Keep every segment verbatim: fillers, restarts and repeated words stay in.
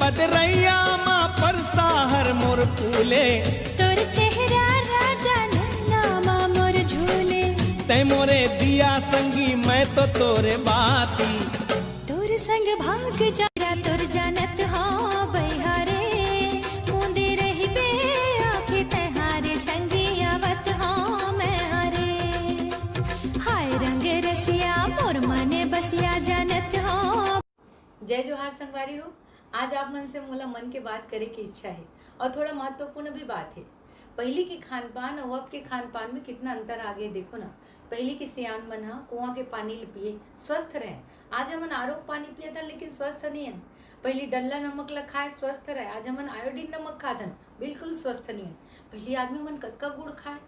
अदरैया मा परसा हर मोर फूले। तोर चेहरा राजा नैना मा मोर झूले। तै मोरे दिया संगी, मैं तो तोरे बाती। तोर संग भाग जा, तोर जानत हो बइहारे। मुंदे रहिबे आँखी तैहारे, संगी आवत हो मैं हारे। हाय रंग रसिया, मोर मने बसिया जानत हो। जय जोहार संगवारी हो। आज आप मन से मोला मन के बात करे के इच्छा हे और थोड़ा महत्वपूर्ण भी बात हे। पहिली के खान पान अउ अब के खान पान में कितना अंतर आ गे, देखो ना। पहिली के सियान मन ह कुआं के पानी ल पिए, स्वस्थ रहे। आज हमन आरो के पानी पियत हन, लेकिन स्वस्थ नहीं हन। पहिली डल्ला नमक ल खाए, स्वस्थ रहे। आज हमन आयोडीन नमक खात हन, बिल्कुल स्वस्थ नहीं हन। पहिली आदमी मन कतका गुड़ खाए,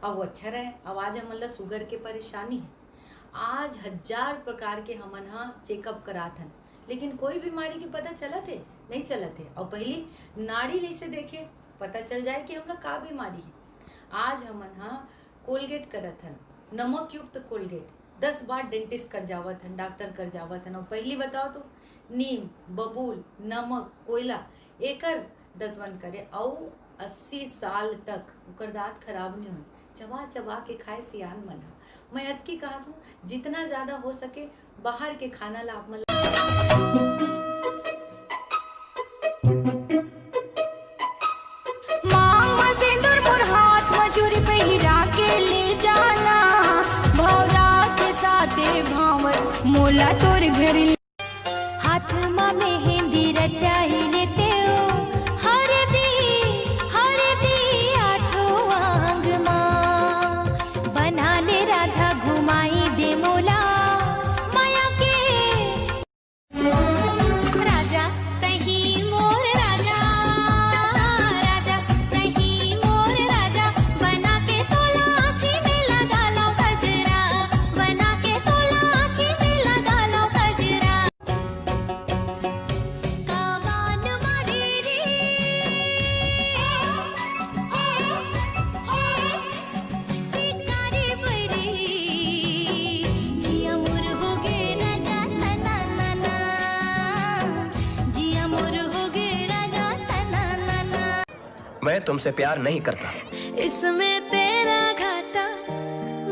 अउ वो अच्छा रहे। अब आज हमन ल शुगर के परेशानी हे। आज हजार प्रकार के हमन ह चेकअप करात हन, लेकिन कोई बीमारी के पता चलत हे? नहीं चलत हे। अउ पहिली नाड़ी ले से देखे, पता चल जाए कि हमला का बीमारी हे। आज हमन ह कोलगेट करत हन, नमक युक्त कोलगेट। दस बार डेंटिस्ट कर जावत हन, डॉक्टर कर जावत हन। अउ पहिली बताओ तो, नीम, बबूल, नमक, कोयला, एकर दतवन करे अउ अस्सी साल तक ओकर दांत खराब नहीं होय। चबा चबा के खाए सियान मन ह। मैं अतकी कहत हूँ, जितना ज्यादा हो सके बाहर के खाना ला आप मन ला मांग म सिंदूर मोर हाथ म चूरी पहिरा के ले जाना, भौरा के साथे भांवर मोला तोर घर ले। हाथ म मेहंदी रचाई लेते ओ, हरदी, हरदी आठों अंग म, बना ले राधा घुमाई दे मोला, माया के राजा, तही मोर राजा, राजा, तही मोर राजा, बना के तोला आँखी में लगा लो गजरा, बना के तोला आँखी में लगा लो गजरा। कावान मारे रे, शिकारी बरी, जिया मोर हो गे राजा तना ना ना, जिया मोर हो गे राजा तना ना ना। मैं तुमसे प्यार नहीं करता। इसमें तेरा घाटा,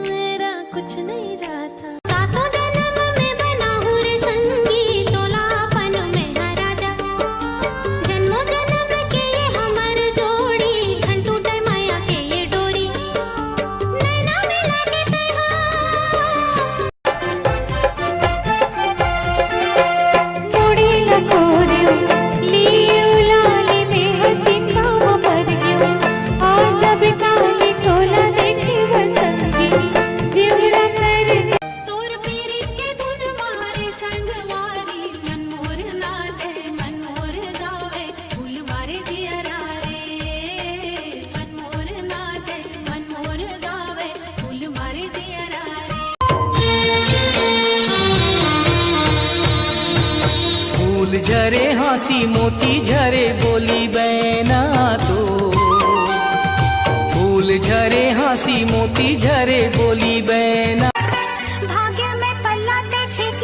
मेरा कुछ नहीं जाता। सातों जन्म में बनाहूँ रे संगी, तोला अपन में हा राजा। जन्मों जन्म के ये हमर जोड़ी, झन टूटे माया के ये डोरी। नैना मिला के तैहा मुड़ी लकोरियो, लियो लाली में हर चिंता वो पर गयो। आ जब काली तोला देखे बर संगी, जिवरा कर तोर पीरी के धुन मारे संगवारी, मन मोर नाचे, मन मोर गावे, फूल मारे जियरा रे। मन मोर नाचे, मन मोर गावे, फूल मारे जियरा रे। फूल झरे हाँसी मोती झरे बोली बैना तो। फूल झरे हाँसी मोती झरे बोली बैना। भाग्य में पल्ला ते छेक